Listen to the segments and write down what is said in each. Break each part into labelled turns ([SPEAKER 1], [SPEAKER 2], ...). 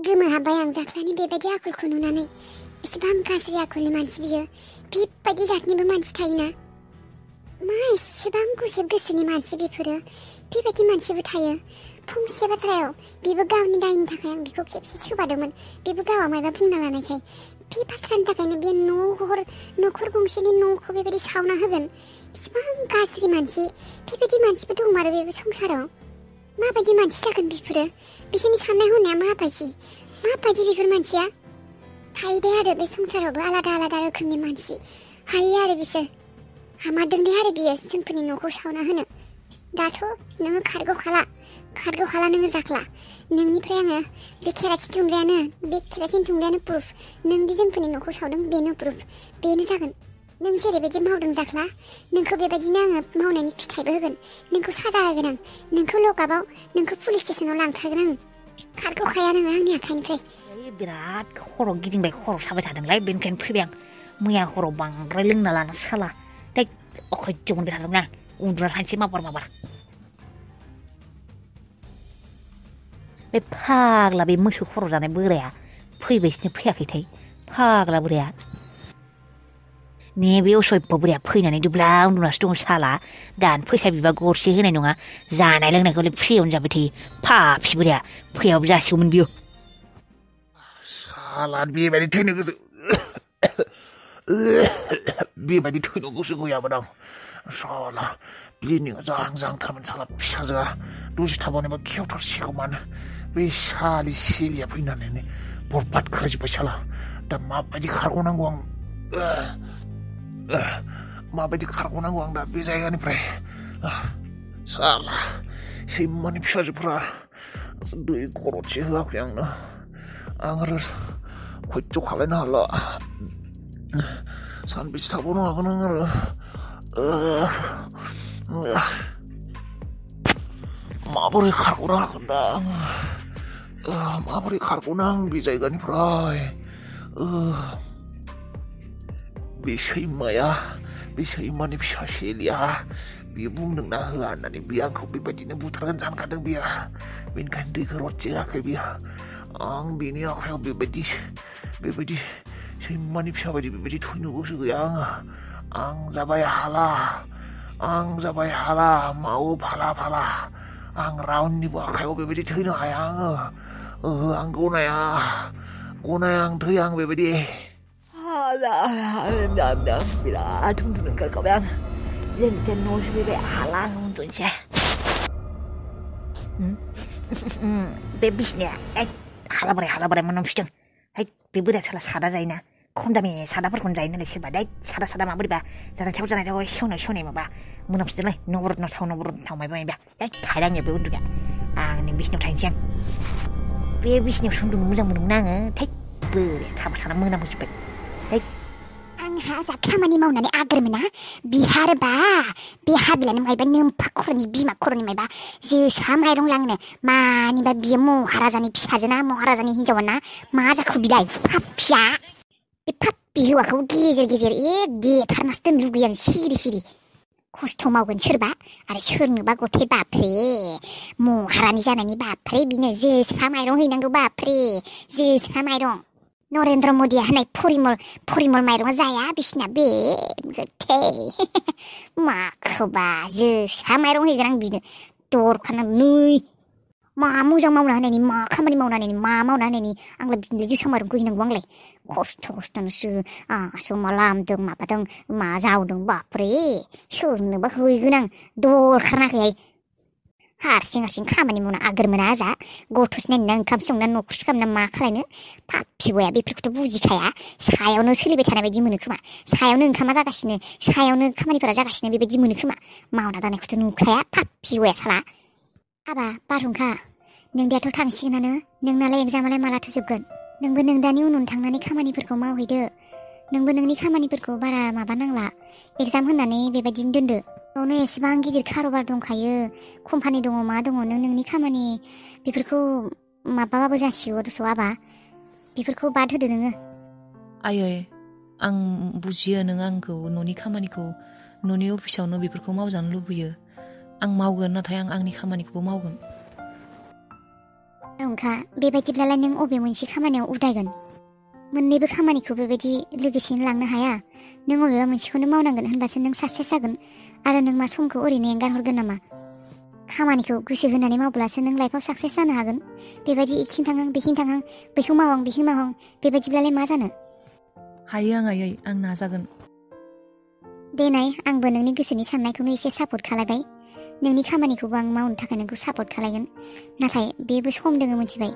[SPEAKER 1] गोमोहाबबाय आं जाख्लानि बेबायदि आखलखौ नुनानै। एसेबां गाज्रि आखलनि मानसि बियो। बेबायदि जातनिबो मानसि थायोना। मा एसेबां गुसेब गोसोनि मानसि बेफोरो। बेबायदि मानसिबो थायो। फंसे बाथ्रायाव बेबो गावनि दायनि थाखाय आं बेखौ खेबसे सोबादोंमोन। बेबो गावआ मायबा बुंना लानायखाय। बे बाथ्रानि थाखायनो बे न'खर गंसेनि न'खौ बेबायदि सावना होगोन। एसेबां गाज्रि मानसि। बेबायदि मानसिबो दंमारो बेबो संसाराव। माबायदि मानसि जागोन बेफोरो? बिसोरनि साननाय हनाया माबायदि बेफोर मानसिया? थायो दे आरो बे संसारावबो आलादा आलादा रोखोमनि मानसि। हायो आरो बिसोर। हामारदों दे आरो बियो जोंफोरनि न'खौ सावना होनो। दाथ' नोङो खारग'खाला नोङो जाख्ला। नोंनिफ्राय आङो बे केरासिन थुंग्रायानो प्रुफ। नों दि जोंफोरनि न'खौ सावदों बेनो प्रुफ। बेनो जागोन। नों जेरैबायदि मावदों जाख्ला, नोंखौ बेबायदिनो आङो मावनायनि फिथाइबो होगोन। नोंखौ साजा होगोन आं। नोंखौ लकआपआव, नोंखौ पुलिस स्टेसनाव लांथारगोन आङो। खारग'खाया नोङो आंनि आखाइनिफ्राय।
[SPEAKER 2] बिराद खर' गिदिंबाय, खर' साबाय थादोंलाय, बेनिखायनो फैबाय आं। मैया हराव बांद्राय लोंना लाना साला अखयज्ज' मोनबाय थादोंमोन आं। उन्दुना थानोसै माबार। बे फाग्ला बे मोसौ खर' जानाय बोराया फैबायसिनो फैयाखैथाय। फाग्ला बोराया ने बे असभ्य बोराया फैनानै दुब्ला उन्दुनासो दङ साला। दानो फैसा बिबा गरसे होनाय नङा। जानाय लोंनायखौलाय फ्रियावनो जाबाय थायो। पापि बोराया फैयाबाबो जासिगौमोन बियो।
[SPEAKER 3] साला बेबायदि थैनो गोसो बेबायदि थैनो गोसो गैयामोन आं। साला ब्लिडिंआ जाहां-जाहांथारमोन साला फिसाजोआ। दसे थाबावनोबा खेवथारसिगौमोन। बे सालि सिलिया फैनानै बरबाद खालामजोब्बाय साला। दा माबायदि खारग'नांगौ आं दा बे जायगानिफ्राय। साला सैमानि फिसाजोफ्रा दै गरदसे होआखै आंनो। आं आरो खयज्ज' खालायनो हाला। सानबेसे थाबावनो हागोन आं आरो? माबोरै खारग'नो हागोन दा आङो? माबोरै खारग'नो आं बे जायगानिफ्राय? बे सैमानि फिसा सेलिया बियो बुंदोंना होआ होननानै। बियो आंखौ बेबायदिनो बुथारगोन सानखादों बियो। बेनिखायनो दैखौ रदसे होआखै बियो। आं बेनि आखायाव बेबायदि सैमानि फिसा बायदि बेबायदि थैनो गोसो गैया आङो। आं जाबाय हाला मावो फाला। आं रावनिबो आखायाव बेबायदि थैनो हाया आङो। आं गनाया आं थैया आं बेबायदि।
[SPEAKER 2] बिराद उन्दुनो ओंखारखाबाय आं। जेनथेन न' सफैबाय, हाला आं उन्दुनोसै। बे बिसिनाया हाला बोराय मोनामफिदों। बे बोराया साला सादा जायोना। खम दामि सादाफोरखौनो जायो नालाय सोरबा। सादा माबोरैबा जानाय सेवनाय माबा मोनामफिदोंलाय। नबरनाव मायबा थायला आंनिया बे उन्दुनाया। आंनि बिसिनायाव थांसै आं। बे बिसिनायाव उन्दुनो मोजां मोनोमोन आङो। बोराया थाना मोनामहोजोब्बाय।
[SPEAKER 1] आंहा जा खामानि मावनानै आगोर मोना बिहारबा बे हाबिलानो मायबा नोमफा खर'नि बिमा खर'नि मायबा जोसा माइरं लांनो। मानिबा बियो महाराजानि फिसाजोना, महाराजानि हिनजावाना मा जाखो बिलाय पापिया? बे पापि हौवाखौ गेजेर देथारनासो दोननो लुगैयो आं सिरि। खस्थ' मावगोन सोरबा आरो सोरनोबा गथाय बाफ्रे। महारानि जानायनि बाफ्रे बिनो जोसा माइरं हैनांगौ बाफ्रे। जोसा माइरं नरेन्द्र मदिया होनाय फरिमल माइरंआ जाया बिसिना बे गोथै। माखौबा जोसा माइरं हैगोन आं बिनो। दरखाना नै मा मोजां मावना होनायनि, मा खामानि मावना होनायनि, मा मावना होनायनि आंलाय बिनो जोसा माइरंखौ हैनांगौ आंलाय। खस्थ'नोसो आसो मा लामदों माबादों मा जावदों बाफ्रे। सोरनोबा हैगोन आं दरखाराखैहाय। हारसिं खामानि मावना आगोर मोना आजा। गथ'सो नायना ओंखाम संना न'खरसो खालामना मा खालायनो। पापि बया बेफोरखौथ' बुजिखाया। सायावनो सोलिबाय थानाय बायदि मोनो खोमा। सायावनो ओंखामा जागासिनो, सायावनो खामानिफोरा जागासिनो बेबायदि मोनो खोमा। मावना दांनायखौथ' नुखाया पापि बया साला। हाबा बारहुंखा, नों दाथ' थांसिगोनानो। नोंनालाय एगजामालाय मालाथो जोबगोन? नोंबो नों दानि उनाव थांनानै खामानिफोरखौ मावहैदो। नोंबो नोंनि खामानिफोरखौ बारा माबा नांला। एगजाम होननानै बेबायदिनो दोनदो। बेयावनो एसेबां गिदिर खारबार दंखायो, कम्पानि दङ मा दङ। नों नोंनि खामानि बेफोरखौ माबाबाबो जासिगौ दस' आबा। बेफोरखौ बाद होदो नोङो।
[SPEAKER 4] आयै आं बुजियो नों आंखौ न'नि खामानिखौ, न'नि अफिसावनो बेफोरखौ मावजानो लुबैयो। आं मावगोन, नाथाय आं आंनि खामानिखौबो मावगोन।
[SPEAKER 1] रंखा बेबायदिब्लालाय नों अबे मोनसे खामानियाव उदायगोन मोननैबो खामानिखौ बेबायदि लोगोसेनो लांनो हाया नों अबेबा मोनसेखौनो मावनांगोन होनबासो नों साक्सेस जागोन आरो नों मा समखौ ओरैनो एंगारहरगोन नामा खामानिखौ गोसो होनानै मावब्लासो नों लाइफआव साक्सेस जानो हागोन बेबायदि इखिं थाङां बिखिं थाङां बेखौ मावां बिखिं मावां बेबायदिब्लालाय मा जानो
[SPEAKER 4] हायो आं आयै आं नाजागोन
[SPEAKER 1] देनाय आंबो नोंनि गोसोनि साननायखौनो एसे सापर्ट खालायबाय नोंनि खामानिखौबो आं मावनो थाखाय नोंखौ सापर्ट खालायगोन नाथाय बेबो सम दोङो मिथिबाय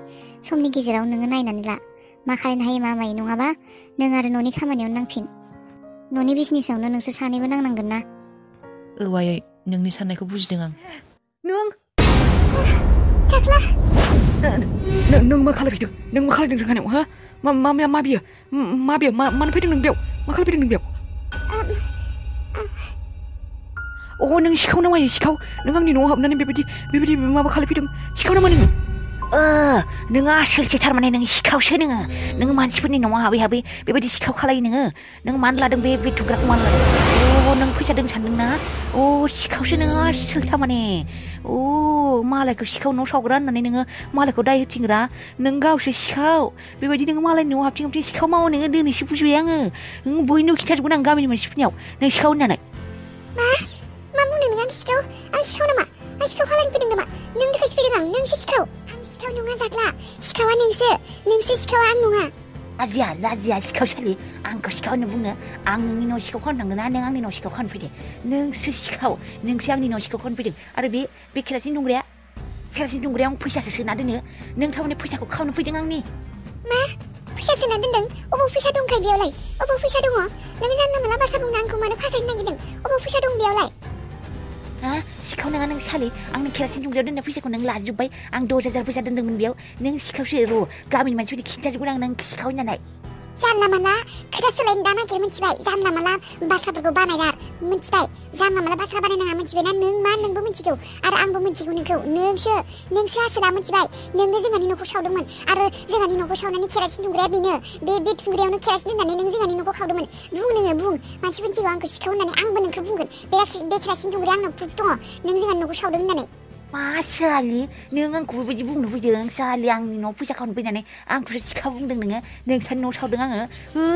[SPEAKER 1] समनि गेजेराव नोङो नायनानै ला मा खालायनो हायो मा मायो नङाबा नों आरो न'नि खामानियावनो नांफिन न'नि बिजनेसावनो नोंसोर सानैबो नांनांगोन ना
[SPEAKER 4] औ आयै नोंनि साननायखौ बुजिदों आं
[SPEAKER 2] नों
[SPEAKER 1] जाख्ला
[SPEAKER 2] नों मा खालामफैदों नों मा खालामदों जोंहानाव हो मा बियो मानो फैदों नों बेयाव मा खालामफैदों नों बेयाव नों सिखाव नामा सिखाव नों आंनि न'आव हाबनानै बेबायदि माबा खालामफैदों सिखाव नामा नोङो आसोलसो थारमाने नों सिखावसो नोङो मानसिफोरनि न'आव हाबै बेबायदि सिखाव खालायो नोङो मानो लादों बे थुग्राखौ मानो लादों नों फैसा दों सानदों ना सिखावसो नोङो आसोल थारमाने मालायखौ सिखाव न' सावग्रा होननानै नोङो मालायखौ दाय होथिंग्रा नों गावसो सिखाव बेबायदि नोङो मालायनि न'आव हाबथिं सिखाव मावो नोङो दिनैसो बुजिबाय आङो नों बयनोबो खिन्थाजोबगोन आं गामिनि मानसिफोरनियाव नों सिखाव होननानै
[SPEAKER 1] मा बुंदों नों आं सिखाव नामा आं सिखाव खालामनो फैदों नामा नों थाखायसो फैदों आं नोंसो सिखाव सिखाव नङा जाग्ला सिखावा नोंसो सिखावा आं नङा
[SPEAKER 2] लाजिया सिखावसालि आंखौ सिखाव होननो बुङो आं नोंनि न' सिखाव खालामनो थांदों ना नों आंनि न' सिखाव खालामनो फैदों नोंसो सिखाव नोंसो आंनि न' सिखाव खालामनो फैदों आरो बे केरासिन दुंग्रायाव आं फैसासो सोना दोनो नों थारमाने फैसाखौ खावनो फैदों आंनि
[SPEAKER 1] मा फैसा सोना दोनदों अबाव फैसा दंखाय बेयावलाय अबाव फैसा दङ नों जानला मोनला बाथ्रा बुंनो आंखौ मानो फासायनो नागिरदों अबाव फैसा दं बेयावलाय
[SPEAKER 2] सिखाव नङा नों सालि आंनो केरासिन दुंग्रायाव दोननाय फैसाखौ नों लाजोब्बाय आं 10,000 फैसा दोन्दोंमोन बेयाव नों सिखावसो गामिनि मानसिफोरनि खिन्थाजोबगोन आं नों सिखाव होननानै
[SPEAKER 1] जानला मानला खोथा सोलायनो दा नागिर मिथिबाय जानला मानला बाथ्राफोरखौ बानायगार मिथिबाय जानला मानला बाथ्रा बानायनाङा मिथिबायना नों मा नोंबो मिथिगौ आरो आंबो मिथिगौ नोंखौ नोंसो आसोला मिथिबाय नोंनो जोंहानि न'खौ सावदोंमोन आरो जोंहानि न'खौ सावनानै केरासिन दुंग्राया बेनो बे दुंग्रायावनो केरासिन दोननानै नों जोंहानि न'खौ खावदोंमोन बुं मानसिफोर मिथिगौ आंखौ सिखाव होननानै आंबो नोंखौ बुंगोन बे केरासिन दुंग्राया आंनाव प्रुफ दङ नों जोंहानि न'खौ सावदों होननानै
[SPEAKER 2] मा सालि नों आंखौ बेबायदि बुंनो फैदों सालि आंनि न'आव फैसा खावनो फैनानै आंखौसो सिखाव बुंदों नोंसानि न'आव सावदों आङो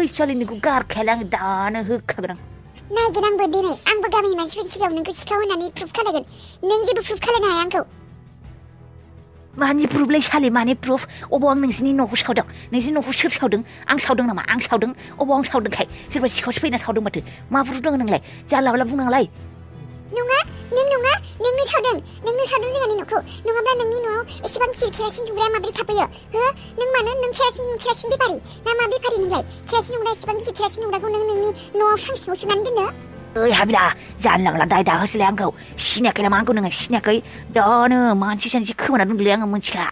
[SPEAKER 2] सालि नोंखौ गारखायालै आङो दानो होखागोन आं
[SPEAKER 1] नायगोन आंबो दिनै आंबो गामिनि मानसिफोरनि सिगाङाव नोंखौ सिखाव होननानै प्रुफ खालायगोन नों जेबो प्रुफ खालायनो हाया आंखौ
[SPEAKER 2] मानि प्रुफलै सालि मानि प्रुफ अबाव आं नोंसिनि न'खौ सावदों नोंसिनि न'खौ सोर सावदों आं सावदों नामा आं सावदों अबाव आं सावदोंखाय सोरबा सिखावसो फैना सावदों माथो मा प्रुफ दङ नोंलाय जानला मानला बुंनाङालाय
[SPEAKER 1] नङा नोंनो सावदों जोंहानि न'खौ नङाब्ला नोंनि न'आव एसेबां गिदिर केरासिन दुंग्राया माबोरै थाफैयो नों केरासिन बेफारि ना मा बेफारि नोंलाय केरासिन दुंग्रा एसेबां गिदिर केरासिन दुंग्राखौ नों नोंनि न'आव सांसिङाव सोनानै दोनो
[SPEAKER 2] हाबिला जानला मानला दाय दाहोसैलाय आंखौ सिनायाखै नामा आंखौ नोङो सिनायाखै दानो मानसि सानसि खोमाना दंलै आङो मिथिखा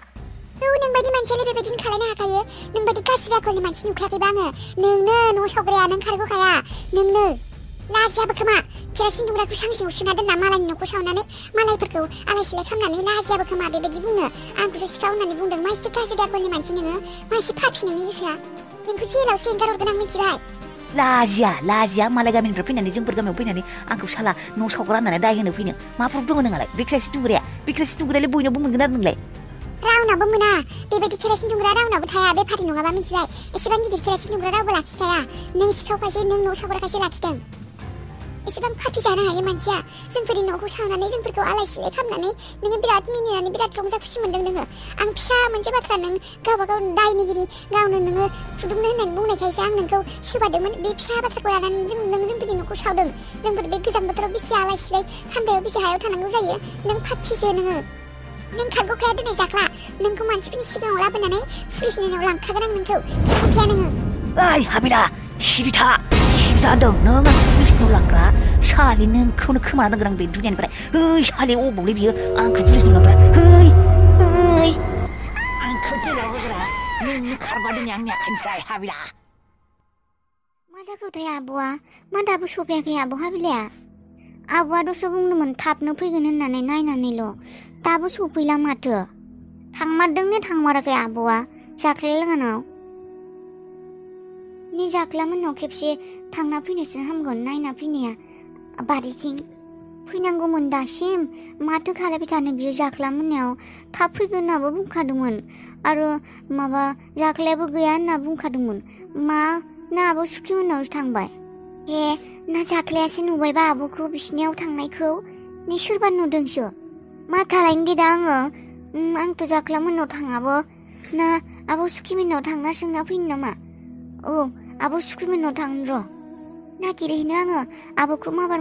[SPEAKER 1] नोंबायदि मानसियालाय बेबायदिनो खालायनो हाखायो नोंबायदि गाज्रि आखलनि मानसि नुखायाखैबा आङो नोंनो न' सावग्राया नों खारग'खाया नोंनो लाजियाबो खोमा केरासिन दुंग्राखौ सांसिङाव सोना दोनना मालायनि न'खौ सावनानै मालायफोरखौ आलाय सिलाय खालामनानै लाजियाबो खोमा बेबायदि बुंनो आंखौसो सिखाव होननानै बुंदों मा एसे गाज्रि आखलनि मानसि नोङो मा एसे फाफि नोंनि गोसोआ नोंखौ जेलावसो एंगारहरगोन आं मिथिबाय
[SPEAKER 2] लाजिया मालाय गामिनिफ्राय फैनानै जोंफोर गामियाव फैनानै आंखौ साला न' सावग्रा होननानै दाय होनो फैनो मा प्रुफ दङ नोंहालाय बे केरासिन दुंग्रायालाय बयनावबो मोनगोन आरो नोंलाय
[SPEAKER 1] रावनाबो मोना बेबायदि केरासिन दुंग्रा रावनाबो थाया बेफारि नङाबा मिथिबाय एसेबां गिदिर केरासिन दुंग्रा रावबो लाखिखाया नों सिखावखायसो नों न' सावग्राखायसो लाखिदों एसेबां फाफि जानो हायो मानसिया जोंफोरनि न'खौ सावनानै जोंफोरखौ आलाय सिलाय खालामनानै नोङो बिराद मिनिनानै बिराद रंजा खुसि मोनदों नोङो आं फिसा मोनसे बाथ्रा नों गावबागाव दायनिगिरि गावनो नोङो फुदुंनो होननानै बुंनायखायसो आं नोंखौ सोबादोंमोन बे फिसा बाथ्राखौ लानानै नों जोंफोरनि न'खौ सावदों जोंफोर बे गोजां बोथोराव बेसे आलाय सिलाय थान्दायाव बेसे हायाव थानांगौ जायो नों फाफिसो नों खारग'खाया दिनै जाख्ला नोंखौ मानसिफोरनि सिगाङाव लाबोनानै पुलिसनियाव लांखागोन आं नोंखौ खारग'खाया नोङो
[SPEAKER 2] हाबिला सिरि जादों नों आं पुलिसनाव लांग्रा सालि नोंखौनो खोमाना दोनगोन आं बे दुनियानिफ्राय सालि अबावलै बियो आंखौ पुलिसनाव लांग्रा आंखौ जेलाव होग्रा नोंनो खारबा दिनै आंनि आखाइनिफ्राय हाबिला
[SPEAKER 1] मा जाखोथाय आब'आ मा दाबो सफैयाखै आब' हाबिलाया आब'आ दसे बुंदोंमोन थाबनो फैगोन होननानै नायनानैल' दाबो सफैला माथो थांमारदों थांमाराखै आब'आ जाख्लाय लोङानाव जाख्लामोननाव खेबसे थांना फैनोसो हामगोन नायना फैनाया बारिथिं फैनांगौमोन दासिम माथो खालामबाय थानो बियो जाख्ला मोननायाव थाब फैगोन होननाबो बुंखादोंमोन आरो माबा जाख्लायाबो गैया होनना बुंखादोंमोन मा ना आब' सुखि मोननावसो थांबाय ए ना जाख्लायासो नुबायबा आब'खौ बिसिनियाव थांनायखौ ने सोरबा नुदोंसो मा खालायनो दे दा आङो आंथ' जाख्ला मोननाव थाङाबो ना आब' सुखि मोननाव थांना सोंना फैनो नामा औ आब' सुखि मोननाव थांनो र' नागिरहैनो आङो आब'खौ माबार